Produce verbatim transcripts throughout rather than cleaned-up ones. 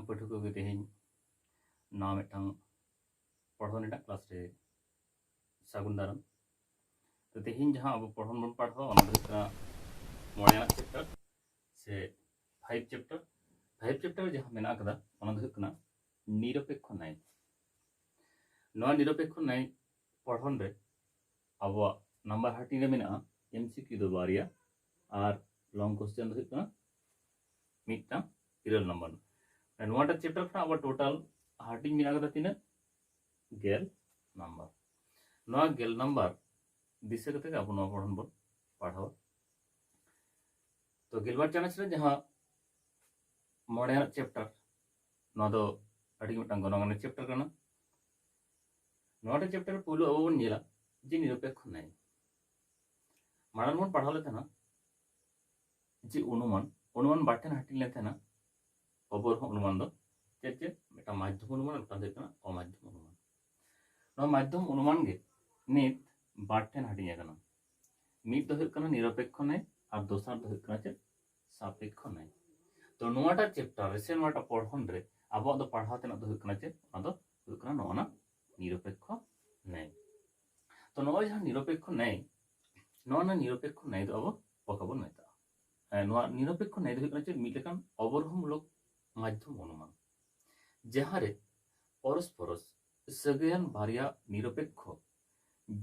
ᱯᱟᱹᱴᱷᱩᱣᱟᱹ ᱠᱚᱜᱮ ᱛᱮᱦᱮᱧ ᱱᱟᱣᱟ ᱢᱤᱫᱴᱟᱝ ᱯᱚᱲᱦᱚᱱ ᱨᱮᱱᱟᱜ ᱠᱞᱟᱥ ᱨᱮ ᱥᱟᱹᱜᱩᱱ ᱫᱟᱨᱟᱢ᱾ ᱛᱚ ᱛᱮᱦᱮᱧ ᱡᱟᱦᱟᱸ ᱟᱵᱚ ᱯᱚᱲᱦᱚᱱ ᱵᱚᱱ ᱯᱟᱲᱦᱟᱣᱟ ᱚᱱᱟ ᱫᱚ ᱦᱩᱭᱩᱜ ᱠᱟᱱᱟ ᱢᱚᱬᱮ ᱟᱱᱟᱜ ᱪᱮᱯᱴᱟᱨ ᱥᱮ ᱯᱷᱟᱭᱤᱵᱷ ᱪᱮᱯᱴᱟᱨ᱾ ᱯᱷᱟᱭᱤᱵᱷ ᱪᱮᱯᱴᱟᱨ ᱡᱟᱦᱟᱸ ᱢᱮᱱᱟᱜ ᱟᱠᱟᱫᱟ ᱚᱱᱟ ᱫᱚ ᱦᱩᱭᱩᱜ ᱠᱟᱱᱟ ᱱᱤᱨᱚᱯᱮᱠᱠᱷᱚ ᱱᱮᱭ᱾ ᱱᱚᱣᱟ ᱱᱤᱨᱚᱯᱮᱠᱠᱷᱚ ᱱᱮᱭ ᱯᱚᱲᱦᱚᱱ ᱨᱮ ᱟᱵᱚᱣᱟᱜ ᱱᱟᱢᱵᱟᱨ ᱦᱟᱹᱴᱤᱧ ᱨᱮ ᱢᱮᱱᱟᱜᱼᱟ ᱮᱢᱥᱤᱠᱤᱭᱩ ᱫᱚ ᱵᱟᱨᱭᱟ ᱟᱨ ᱞᱚᱝ ᱠᱚᱥᱪᱮᱱ ᱫᱚ ᱦᱩᱭᱩᱜ ᱠᱟᱱᱟ ᱢᱤᱫᱴᱟᱝ ᱤᱨᱟᱹᱞ ᱱᱟᱢᱵᱟᱨ᱾ ᱱᱚᱣᱟᱴᱟᱜ ᱪᱮᱯᱴᱟᱨ ᱠᱷᱚᱱᱟᱜ ᱟᱵᱚ ᱴᱳᱴᱟᱞ ᱦᱟᱹᱴᱤᱧ ᱢᱮᱱᱟᱜ ᱟᱠᱟᱫᱟ ᱛᱤᱱᱟᱹᱜ? ᱜᱮᱞ ᱱᱟᱢᱵᱟᱨ᱾ ᱱᱚᱣᱟ ᱜᱮᱞ ᱱᱟᱢᱵᱟᱨ ᱫᱤᱥᱟᱹ ᱠᱟᱛᱮ ᱜᱮ ᱟᱵᱚ ᱱᱚᱣᱟ ᱯᱚᱲᱦᱚᱱ ᱵᱚᱱ ᱯᱟᱲᱦᱟᱣᱟ᱾ ᱛᱚ ᱜᱮᱞᱵᱟᱨ ᱪᱟᱱᱟᱪ ᱨᱮ ᱡᱟᱦᱟᱸ ᱢᱚᱬᱮ ᱟᱱᱟᱜ ᱪᱮᱯᱴᱟᱨ, ᱱᱚᱣᱟ ᱫᱚ ᱟᱹᱰᱤ ᱢᱤᱫᱴᱟᱝ ᱜᱚᱱᱚᱝ ᱟᱱᱟᱜ ᱪᱮᱯᱴᱟᱨ ᱠᱟᱱᱟ᱾ ᱱᱚᱣᱟᱴᱟᱜ ᱪᱮᱯᱴᱟᱨ ᱯᱳᱭᱞᱳ ᱟᱵᱚ ᱵᱚᱱ ᱧᱮᱞᱟ ᱡᱮ ᱱᱤᱨᱚᱯᱮᱠᱠᱷᱚ ᱱᱮᱭ᱾ ᱢᱟᱲᱟᱝ ᱵᱚᱱ ᱯᱟᱲᱦᱟᱣ ᱞᱮᱫ ᱛᱟᱦᱮᱱᱟ ᱡᱮ ᱚᱱᱩᱢᱟᱱ, ᱚᱱᱩᱢᱟᱱ ᱵᱟᱨ ᱴᱷᱮᱱ ᱦᱟᱹᱴᱤᱧ ᱞᱮᱱ ᱛᱟᱦᱮᱱᱟ᱾ ᱚᱵᱚᱨᱦᱚ ᱚᱱᱩᱢᱟᱱ ᱫᱚ ᱪᱮᱫ ᱪᱮᱫ? ᱢᱤᱫᱴᱟᱝ ᱢᱟᱫᱽᱫᱷᱚᱢ ᱚᱱᱩᱢᱟᱱ, ᱢᱤᱫᱴᱟᱝ ᱫᱚ ᱦᱩᱭᱩᱜ ᱠᱟᱱᱟ ᱚᱢᱟᱫᱽᱫᱷᱚᱢ ᱚᱱᱩᱢᱟᱱ᱾ ᱱᱚᱣᱟ ᱢᱟᱫᱽᱫᱷᱚᱢ ᱚᱱᱩᱢᱟᱱ ᱜᱮ ᱱᱤᱛ ᱵᱟᱨ ᱴᱷᱮᱱ ᱦᱟᱹᱴᱤᱧ ᱟᱠᱟᱱᱟ᱾ ᱢᱤᱫ ᱫᱚ ᱦᱩᱭᱩᱜ ᱠᱟᱱᱟ ᱱᱤᱨᱚᱯᱮᱠᱠᱷᱚ ᱱᱮᱭ ᱟᱨ ᱫᱚᱥᱟᱨ ᱫᱚ ᱦᱩᱭᱩᱜ ᱠᱟᱱᱟ ᱪᱮᱫ? ᱥᱟᱯᱮᱠᱠᱷᱚ ᱱᱮᱭ᱾ ᱛᱚ ᱱᱚᱣᱟᱴᱟᱜ ᱪᱮᱯᱴᱟᱨ ᱨᱮ ᱥᱮ ᱱᱚᱣᱟᱴᱟᱜ ᱯᱚᱲᱦᱚᱱ ᱨᱮ ᱟᱵᱚᱣᱟᱜ ᱫᱚ ᱯᱟᱲᱦᱟᱣ ᱛᱮᱱᱟᱜ ᱫᱚ ᱦᱩᱭᱩᱜ ᱠᱟᱱᱟ ᱪᱮᱫ? ᱚᱱᱟ ᱫᱚ ᱦᱩᱭᱩᱜ ᱠᱟᱱᱟ ᱱᱚᱜᱼᱚ ᱱᱟ ᱱᱤᱨᱚᱯᱮᱠᱠᱷᱚ ᱱᱮᱭ᱾ ᱛᱚ ᱱᱚᱜᱼᱚᱭ ᱡᱟᱦᱟᱸ ᱱᱤᱨᱚᱯᱮᱠᱠᱷᱚ ᱱᱮᱭ, ᱱᱚᱜᱼᱚ ᱱᱟ ᱱᱤᱨᱚᱯᱮᱠᱠᱷᱚ ᱱᱮᱭ ᱫᱚ ᱟᱵᱚ ᱚᱠᱟ ᱵᱚᱱ ᱢᱮᱛᱟᱜᱼᱟ? ᱦᱮᱸ, ᱱᱚᱣᱟ ᱱᱤᱨᱚᱯᱮᱠᱠᱷᱚ ᱱᱮᱭ ᱫᱚ ᱦᱩᱭᱩᱜ ᱠᱟᱱᱟ ᱪᱮᱫ? ᱢᱤᱫ ᱞᱮᱠᱟᱱ ᱚᱵᱚᱨᱦᱚᱢᱩᱞᱚᱠ ᱢᱟᱫᱽᱫᱷᱚᱢ ᱚᱱᱩᱢᱟᱱ, ᱡᱟᱦᱟᱸ ᱨᱮ ᱯᱚᱨᱚᱥᱯᱚᱨᱚᱥ ᱥᱟᱹᱜᱟᱹᱭᱟᱱ ᱵᱟᱨᱭᱟ ᱱᱤᱨᱚᱯᱮᱠᱠᱷᱚ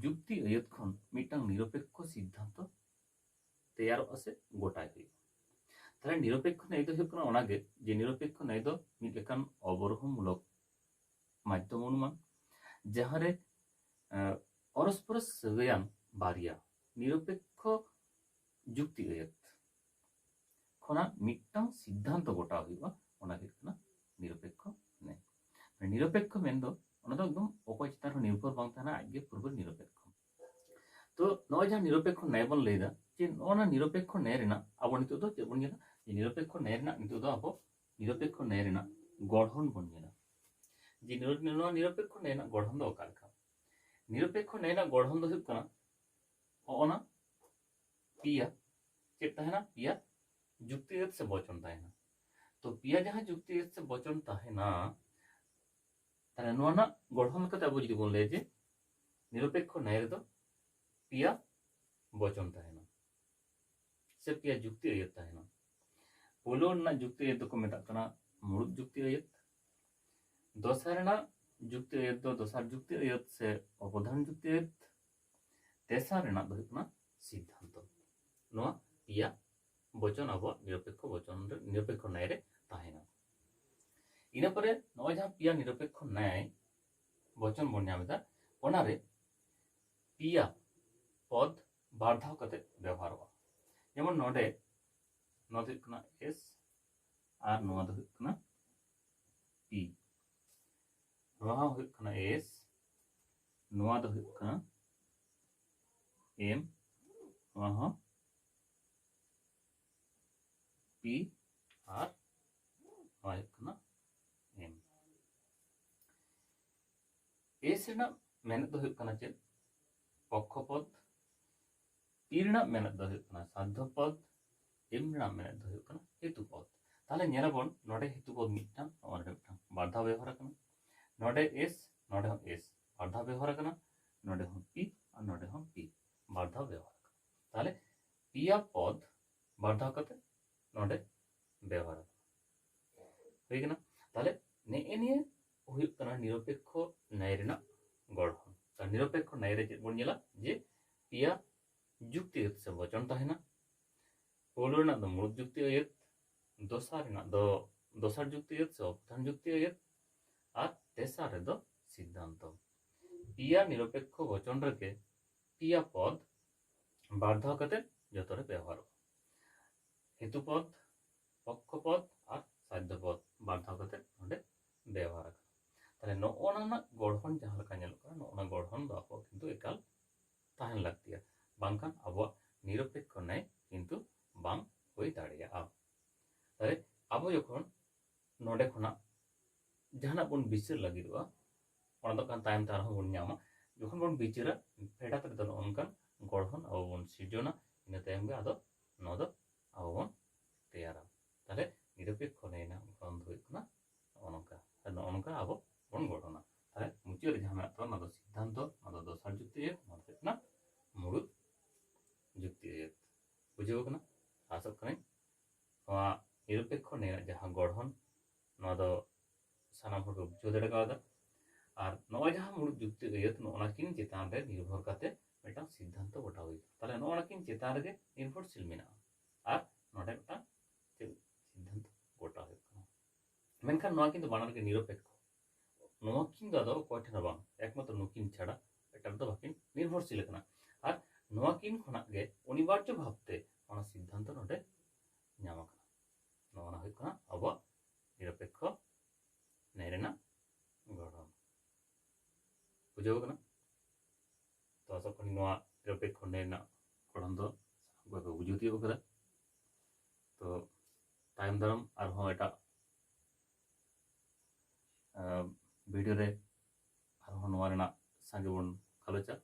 ᱡᱩᱠᱛᱤ ᱟᱹᱭᱟᱹᱛ ᱠᱷᱚᱱ ᱢᱤᱫᱴᱟᱝ ᱱᱤᱨᱚᱯᱮᱠᱠᱷᱚ ᱥᱤᱫᱽᱫᱷᱟᱱᱛᱚ ᱛᱮᱭᱟᱨᱚᱜᱼᱟ ᱥᱮ ᱜᱚᱴᱟᱭ ᱦᱩᱭᱩᱜᱼᱟ᱾ ᱛᱟᱦᱞᱮ ᱱᱤᱨᱚᱯᱮᱠᱠᱷᱚ ᱱᱮᱭ ᱫᱚ ᱦᱩᱭᱩᱜ ᱠᱟᱱᱟ ᱚᱱᱟᱜᱮ ᱡᱮ ᱱᱤᱨᱚᱯᱮᱠᱠᱷᱚ ᱱᱮᱭ ᱫᱚ ᱢᱤᱫ ᱞᱮᱠᱟᱱ ᱚᱵᱚᱨᱦᱚᱢᱩᱞᱚᱠ ᱢᱟᱫᱽᱫᱷᱚᱢ ᱚᱱᱩᱢᱟᱱ, ᱡᱟᱦᱟᱸ ᱨᱮ, ᱮ, ᱯᱚᱨᱚᱥᱯᱚᱨᱚᱥ ᱥᱟᱹᱜᱟᱹᱭᱟᱱ ᱵᱟᱨᱭᱟ ᱱᱤᱨᱚᱯᱮᱠᱠᱷᱚ ᱡᱩᱠᱛᱤ ᱟᱹᱭᱟᱹᱛ ᱠᱷᱚᱱᱟᱜ ᱢᱤᱫᱴᱟᱝ ᱥᱤᱫᱽᱫᱷᱟᱱᱛᱚ ᱜᱚᱴᱟᱣ ᱦᱩᱭᱩᱜᱼᱟ, ᱚᱱᱟ ᱦᱩᱭᱩᱜ ᱠᱟᱱᱟ ᱱᱤᱨᱚᱯᱮᱠᱠᱷᱚ ᱱᱮᱭ᱾ ᱱᱤᱨᱚᱯᱮᱠᱠᱷᱚ ᱢᱮᱱᱫᱚ ᱚᱱᱟ ᱫᱚ ᱮᱠᱫᱚᱢ ᱚᱠᱚᱭ ᱪᱮᱛᱟᱱ ᱨᱮᱦᱚᱸ ᱱᱤᱨᱵᱷᱚᱨ ᱵᱟᱝ ᱛᱟᱦᱮᱱᱟ, ᱟᱡᱜᱮ ᱯᱩᱨᱟᱹ ᱱᱤᱨᱚᱯᱮᱠᱠᱷᱚ᱾ ᱛᱚ ᱱᱚᱜᱼᱚᱭ ᱡᱟᱦᱟᱸ ᱱᱤᱨᱚᱯᱮᱠᱠᱷᱚ ᱱᱮᱭ ᱵᱚᱱ ᱞᱟᱹᱭᱫᱟ, ᱡᱮ ᱱᱚᱜᱼᱚ ᱱᱟ ᱱᱤᱨᱚᱯᱮᱠᱠᱷᱚ ᱱᱮᱭ ᱨᱮᱱᱟᱜ ᱟᱵᱚ ᱱᱤᱛᱚᱜ ᱫᱚ ᱪᱮᱫ ᱵᱚᱱ ᱧᱮᱞᱟ? ᱡᱮ ᱱᱤᱨᱚᱯᱮᱠᱠᱷᱚ ᱱᱮᱭ ᱨᱮᱱᱟᱜ ᱱᱤᱛᱚᱜ ᱫᱚ ᱟᱵᱚ ᱱᱤᱨᱚᱯᱮᱠᱠᱷᱚ ᱱᱮᱭ ᱨᱮᱱᱟᱜ ᱜᱚᱲᱦᱚᱱ ᱵᱚᱱ ᱧᱮᱞᱟ᱾ ᱡᱮ ᱱᱤᱨᱚ-, ᱱᱚᱣᱟ ᱱᱤᱨᱚᱯᱮᱠᱠᱷᱚ ᱱᱮᱭ ᱨᱮᱱᱟᱜ ᱜᱚᱲᱦᱚᱱ ᱫᱚ ᱚᱠᱟ ᱞᱮᱠᱟ? ᱱᱤᱨᱚᱯᱮᱠᱠᱷᱚ ᱱᱮᱭ ᱨᱮᱱᱟᱜ ᱜᱚᱲᱦᱚᱱ ᱫᱚ ᱦᱩᱭᱩᱜ ᱠᱟᱱᱟ ᱦᱚᱸᱜᱼᱚ ᱱᱟ ᱯᱮᱭᱟ, ᱪᱮᱫ ᱛᱟᱦᱮᱱᱟ? ᱯᱮᱭᱟ ᱡᱩᱠᱛᱤ ᱟᱹᱭᱟᱹᱛ ᱥᱮ ᱵᱚᱪᱚᱱ ᱛᱟᱦᱮᱱᱟ᱾ ᱛᱚ ᱯᱮᱭᱟ ᱡᱟᱦᱟᱸ ᱡᱩᱠᱛᱤ ᱟᱹᱭᱟᱹᱛ ᱥᱮ ᱵᱚᱪᱚᱱ ᱛᱟᱦᱮᱱᱟ, ᱛᱟᱦᱞᱮ ᱱᱚᱣᱟ ᱨᱮᱱᱟᱜ ᱜᱚᱲᱦᱚᱱ ᱞᱮᱠᱟᱛᱮ ᱟᱵᱚ ᱡᱩᱫᱤ ᱵᱚᱱ ᱞᱟᱹᱭᱟ ᱡᱮ ᱱᱤᱨᱚᱯᱮᱠᱠᱷᱚ ᱱᱟᱭ ᱨᱮᱫᱚ ᱯᱮᱭᱟ ᱵᱚᱪᱚᱱ ᱛᱟᱦᱮᱱᱟ ᱥᱮ ᱯᱮᱭᱟ ᱡᱩᱠᱛᱤ ᱟᱹᱭᱟᱹᱛ ᱛᱟᱦᱮᱱᱟ᱾ ᱯᱳᱭᱞᱳ ᱨᱮᱱᱟᱜ ᱡᱩᱠᱛᱤ ᱟᱹᱭᱟᱹᱛ ᱫᱚᱠᱚ ᱢᱮᱛᱟᱜ ᱠᱟᱱᱟ ᱢᱩᱲᱩᱫ ᱡᱩᱠᱛᱤ ᱟᱹᱭᱟᱹᱛ᱾ ᱫᱚᱥᱟᱨ ᱨᱮᱱᱟᱜ ᱡᱩᱠᱛᱤ ᱟᱹᱭᱟᱹᱛ ᱫᱚ ᱫᱚᱥᱟᱨ ᱡᱩᱠᱛᱤ ᱟᱹᱭᱟᱹᱛ ᱥᱮ ᱚᱯᱚᱫᱷᱟᱱ ᱡᱩᱠᱛᱤ ᱟᱹᱭᱟᱹᱛ᱾ ᱛᱮᱥᱟᱨ ᱨᱮᱱᱟᱜ ᱫᱚ ᱦᱩᱭᱩᱜ ᱠᱟᱱᱟ ᱥᱤᱫᱽᱫᱷᱟᱱᱛᱚ᱾ ᱱᱚᱣᱟ ᱯᱮᱭᱟ ᱵᱚᱪᱚᱱ ᱟᱵᱚᱣᱟᱜ ᱱᱤᱨᱚᱯᱮᱠᱠᱷᱚ ᱵᱚᱪᱚᱱ ᱨᱮ, ᱱᱤᱨᱚᱯᱮᱠᱠᱷᱚ ᱱᱟᱭ ᱨᱮ ᱛᱟᱦᱮᱱᱟ᱾ ᱤᱱᱟᱹ ᱯᱚᱨᱮ ᱱᱚᱜᱼᱚᱭ ᱡᱟᱦᱟᱸ ᱯᱮᱭᱟ ᱱᱤᱨᱚᱯᱮᱠᱠᱷᱚ ᱱᱟᱭ ᱵᱚᱪᱚᱱ ᱵᱚᱱ ᱧᱟᱢ ᱮᱫᱟ, ᱚᱱᱟᱨᱮ ᱯᱮᱭᱟ ᱯᱚᱫ ᱵᱟᱨ ᱫᱷᱟᱣ ᱠᱟᱛᱮ ᱵᱮᱣᱦᱟᱨᱚᱜᱼᱟ᱾ ᱡᱮᱢᱚᱱ ᱱᱚᱰᱮ ᱱᱚᱣᱟ ᱫᱚ ᱦᱩᱭᱩᱜ ᱠᱟᱱᱟ ᱮᱥ ᱟᱨ ᱱᱚᱣᱟ ᱫᱚ ᱦᱩᱭᱩᱜ ᱠᱟᱱᱟ ᱯᱤ᱾ ᱱᱚᱣᱟ ᱦᱚᱸ ᱦᱩᱭᱩᱜ ᱠᱟᱱᱟ ᱮᱥ, ᱱᱚᱣᱟ ᱫᱚ ᱦᱩᱭᱩᱜ ᱠᱟᱱᱟ ᱮᱢ, ᱱᱚᱣᱟ ᱦᱚᱸ ᱯᱤ, ᱟᱨ ᱱᱚᱣᱟ ᱦᱩᱭᱩᱜ ᱠᱟᱱᱟ ᱮᱢ᱾ ᱮᱥ ᱨᱮᱱᱟᱜ ᱢᱮᱱᱮᱫ ᱫᱚ ᱦᱩᱭᱩᱜ ᱠᱟᱱᱟ ᱪᱮᱫ? ᱯᱚᱠᱠᱷᱚ ᱯᱚᱫ᱾ ᱯᱤ ᱨᱮᱱᱟᱜ ᱢᱮᱱᱮᱫ ᱫᱚ ᱦᱩᱭᱩᱜ ᱠᱟᱱᱟ ᱥᱟᱫᱽᱫᱷᱚ ᱯᱚᱫ᱾ ᱮᱢ ᱨᱮᱱᱟᱜ ᱢᱮᱱᱮᱫ ᱫᱚ ᱦᱩᱭᱩᱜ ᱠᱟᱱᱟ ᱦᱮᱛᱩ ᱯᱚᱫ᱾ ᱛᱟᱦᱞᱮ ᱧᱮᱞᱟᱵᱚᱱ ᱱᱚᱰᱮ ᱦᱮᱛᱩ ᱯᱚᱫ ᱢᱤᱫᱴᱟᱝ, ᱱᱚᱰᱮ ᱢᱤᱫᱴᱟᱝ, ᱵᱟᱨ ᱫᱷᱟᱣ ᱵᱮᱣᱦᱟᱨ ᱟᱠᱟᱱᱟ᱾ ᱱᱚᱰᱮ ᱮᱥ, ᱱᱚᱰᱮ ᱦᱚᱸ ᱮᱥ, ᱵᱟᱨ ᱫᱷᱟᱣ ᱵᱮᱣᱦᱟᱨ ᱟᱠᱟᱱᱟ᱾ ᱱᱚᱰᱮ ᱦᱚᱸ ᱯᱤ ᱟᱨ ᱱᱚᱰᱮ ᱦᱚᱸ ᱯᱤ, ᱵᱟᱨ ᱫᱷᱟᱣ ᱵᱮᱣᱦᱟᱨ ᱟᱠᱟᱱᱟ᱾ ᱛᱟᱦᱞᱮ ᱯᱮᱭᱟ ᱯᱚᱫ ᱵᱟᱨ ᱫᱷᱟᱣ ᱠᱟᱛᱮ ᱱᱚᱰᱮ ᱵᱮᱣᱦᱟᱨ ᱟᱠᱟᱱᱟ᱾ ᱦᱩᱭ ᱠᱟᱱᱟ᱾ ᱛᱟᱦᱞᱮ ᱱᱮᱜᱼᱮ ᱱᱤᱭᱟᱹ ᱦᱩᱭᱩᱜ ᱠᱟᱱᱟ ᱱᱤᱨᱚᱯᱮᱠᱠᱷᱚ ᱱᱟᱭ ᱨᱮᱱᱟᱜ ᱜᱚᱲᱦᱚᱱ᱾ ᱛᱟᱦᱞᱮ ᱱᱤᱨᱚᱯᱮᱠᱠᱷᱚ ᱱᱟᱭ ᱨᱮ ᱪᱮᱫ ᱵᱚᱱ ᱧᱮᱞᱟ? ᱡᱮ ᱯᱮᱭᱟ ᱡᱩᱠᱛᱤ ᱟᱹᱭᱟᱹᱛ ᱥᱮ ᱵᱚᱪᱚᱱ ᱛᱟᱦᱮᱱᱟ᱾ ᱯᱳᱭᱞᱳ ᱨᱮᱱᱟᱜ ᱫᱚ ᱢᱩᱲᱩᱫ ᱡᱩᱠᱛᱤ ᱟᱹᱭᱟᱹᱛ, ᱫᱚᱥᱟᱨ ᱨᱮᱱᱟᱜ ᱫᱚ ᱫᱚᱥᱟᱨ ᱡᱩᱠᱛᱤ ᱟᱹᱭᱟᱹᱛ ᱥᱮ ᱚᱯᱨᱚᱫᱷᱟᱱ ᱡᱩᱠᱛᱤ ᱟᱹᱭᱟᱹᱛ, ᱟᱨ ᱛᱮᱥᱟᱨ ᱨᱮᱫᱚ ᱥᱤᱫᱽᱫᱷᱟᱱᱛᱚ᱾ ᱯᱮᱭᱟ ᱱᱤᱨᱚᱯᱮᱠᱠᱷᱚ ᱵᱚᱪᱚᱱ ᱨᱮᱜᱮ ᱯᱮᱭᱟ ᱯᱚᱫ ᱵᱟᱨ ᱫᱷᱟᱣ ᱠᱟᱛᱮ ᱡᱚᱛᱚ ᱨᱮ ᱵᱮᱣᱦᱟᱨᱚᱜᱼᱟ᱾ ᱦᱮᱛᱩ ᱯᱚᱫ, ᱯᱚᱠᱠᱷᱚ ᱯᱚᱫ ᱟᱨ ᱥᱟᱫᱽᱫᱷᱚ ᱯᱚᱫ ᱵᱟᱨ ᱫᱷᱟᱣ ᱠᱟᱛᱮ ᱱᱚᱰᱮ ᱵᱮᱣᱦᱟᱨ ᱟᱠᱟᱱᱟ᱾ ᱛᱟᱦᱞᱮ ᱱᱚᱜᱼᱚ ᱱᱟ ᱨᱮᱱᱟᱜ ᱜᱚᱲᱦᱚᱱ ᱡᱟᱦᱟᱸ ᱞᱮᱠᱟ ᱧᱮᱞᱚᱜ ᱠᱟᱱᱟ, ᱱᱚᱜᱼᱚ ᱱᱟ ᱜᱚᱲᱦᱚᱱ ᱫᱚ ᱟᱵᱚᱣᱟᱜ ᱠᱤᱱᱛᱩ ᱮᱠᱟᱞ ᱛᱟᱦᱮᱱ ᱞᱟᱹᱠᱛᱤᱭᱟ, ᱵᱟᱝᱠᱷᱟᱱ ᱟᱵᱚᱣᱟᱜ ᱱᱤᱨᱚᱯᱮᱠᱠᱷᱚ ᱱᱟᱭ ᱠᱤᱱᱛᱩ ᱵᱟᱝ ᱦᱩᱭ ᱫᱟᱲᱮᱭᱟᱜᱼᱟ᱾ ᱛᱟᱦᱞᱮ ᱟᱵᱚ ᱡᱚᱠᱷᱚᱱ ᱱᱚᱰᱮ ᱠᱷᱚᱱᱟᱜ ᱡᱟᱦᱟᱱᱟᱜ ᱵᱚᱱ ᱵᱤᱪᱟᱹᱨ ᱞᱟᱹᱜᱤᱫᱚᱜᱼᱟ, ᱚᱱᱟ ᱫᱚ ᱠᱷᱟᱱ ᱛᱟᱭᱚᱢ ᱛᱮ ᱟᱨᱦᱚᱸ ᱵᱚᱱ ᱧᱟᱢᱟ᱾ ᱡᱚᱠᱷᱚᱱ ᱵᱚᱱ ᱵᱤᱪᱟᱹᱨᱟ, ᱯᱷᱮᱰᱟᱛ ᱨᱮᱫᱚ ᱱᱚᱜᱼᱚ ᱱᱚᱝᱠᱟᱱ ᱜᱚᱲᱦᱚᱱ ᱟᱵᱚ ᱵᱚᱱ ᱥᱤᱨᱡᱚᱱᱟ, ᱤᱱᱟᱹ ᱛᱟᱭᱚᱢ ᱜᱮ ᱟᱫᱚ ᱱᱚᱣᱟ ᱫᱚ ᱟᱵᱚ ᱵᱚᱱ ᱛᱮᱭᱟᱨᱟ᱾ ᱛᱟᱦᱞᱮ ᱱᱤᱨᱚᱯᱮᱠᱠᱷᱚ ᱱᱟᱭ ᱟᱥᱚᱜ ᱠᱟᱹᱱᱟᱹᱧ ᱱᱚᱣᱟ ᱱᱤᱨᱚᱯᱮᱠᱠᱷᱚ ᱱᱮᱭᱟᱜ ᱡᱟᱦᱟᱸ ᱜᱚᱲᱦᱚᱱ, ᱱᱚᱣᱟ ᱫᱚ ᱥᱟᱱᱟᱢ ᱦᱚᱲ ᱠᱚ ᱵᱩᱡᱷᱟᱹᱣ ᱫᱟᱲᱮ ᱠᱟᱣᱫᱟ᱾ ᱟᱨ ᱱᱚᱜᱼᱚᱭ ᱡᱟᱦᱟᱸ ᱢᱩᱲᱩᱫ ᱡᱩᱠᱛᱤ ᱟᱹᱭᱟᱹᱛ, ᱱᱚᱜᱼᱚ ᱱᱟ ᱠᱤᱱ ᱪᱮᱛᱟᱱ ᱨᱮ ᱱᱤᱨᱵᱷᱚᱨ ᱠᱟᱛᱮ ᱢᱤᱫᱴᱟᱝ ᱥᱤᱫᱽᱫᱷᱟᱱᱛᱚ ᱜᱚᱴᱟ ᱦᱩᱭ ᱠᱟᱱᱟ᱾ ᱛᱟᱦᱞᱮ ᱱᱚᱜᱼᱚ ᱱᱟ ᱠᱤᱱ ᱪᱮᱛᱟᱱ ᱨᱮᱜᱮ ᱱᱤᱨᱵᱷᱚᱨᱥᱤᱞ ᱢᱮᱱᱟᱜᱼᱟ ᱟᱨ ᱱᱚᱰᱮ ᱢᱤᱫᱴᱟᱝ ᱪᱮᱫ ᱥᱤᱫᱽᱫᱷᱟᱱᱛᱚ ᱜᱚᱴᱟ ᱦᱩᱭᱩᱜ ᱠᱟᱱᱟ᱾ ᱢᱮᱱᱠᱷᱟᱱ ᱱᱚᱣᱟ ᱠᱤᱱ ᱫᱚ ᱵᱟᱱᱟᱨ ᱜᱮ ᱱᱤᱨᱚᱯᱮᱠᱠᱷᱚ᱾ ᱱᱚᱣᱟ ᱠᱤᱱ ᱫᱚ ᱟᱫᱚ ᱚᱠᱚᱭ ᱴᱷᱮᱱ ᱦᱚᱸ ᱵᱟᱝ, ᱮᱠᱢᱟᱛᱨᱚ ᱱᱩᱠᱤᱱ ᱪᱷᱟᱲᱟ ᱮᱴᱟᱜ ᱨᱮᱫᱚ ᱵᱟᱹᱠᱤᱱ ᱱᱤᱨᱵᱷᱚᱨᱥᱤᱞ ᱠᱟᱱᱟ᱾ ᱟᱨ ᱱᱚᱣᱟ ᱠᱤᱱ ᱠᱷᱚᱱᱟᱜ ᱜᱮ ᱚᱱᱤᱵᱟᱨᱡᱚ ᱵᱷᱟᱵᱛᱮ ᱚᱱᱟ ᱥᱤᱫᱽᱫᱷᱟᱱᱛᱚ ᱱᱚᱰᱮ ᱧᱟᱢ ᱟᱠᱟᱱᱟ᱾ ᱱᱚᱣᱟ ᱦᱩᱭᱩᱜ ᱠᱟᱱᱟ ᱟᱵᱚᱣᱟᱜ ᱱᱤᱨᱚᱯᱮᱠᱠᱷᱚ ᱱᱮᱭ ᱨᱮᱱᱟᱜ ᱜᱚᱲᱦᱚᱱ᱾ ᱵᱩᱡᱷᱟᱹᱣ ᱠᱟᱱᱟ? ᱛᱚ ᱟᱥᱚᱜ ᱠᱟᱹᱱᱟᱹᱧ ᱱᱚᱣᱟ ᱱᱤᱨᱚᱯᱮᱠᱠᱷᱚ ᱱᱮᱭ ᱨᱮᱱᱟᱜ ᱜᱚᱲᱦᱚᱱ ᱫᱚ ᱥᱟᱱᱟᱢ ᱠᱚᱜᱮ ᱯᱮ ᱵᱩᱡᱷᱟᱹᱣ ᱛᱤᱭᱳᱜ ᱠᱟᱫᱟ᱾ ᱛᱚ ᱛᱟᱭᱚᱢ ᱫᱟᱨᱟᱢ ᱟᱨᱦᱚᱸ ᱮᱴᱟᱜ ᱵᱷᱤᱰᱤᱭᱳ ᱨᱮ ᱟᱨᱦᱚᱸ ᱱᱚᱣᱟ ᱨᱮᱱᱟᱜ ᱥᱟᱸᱜᱮ ᱵᱚᱱ ᱜᱟᱞᱚᱪᱟ᱾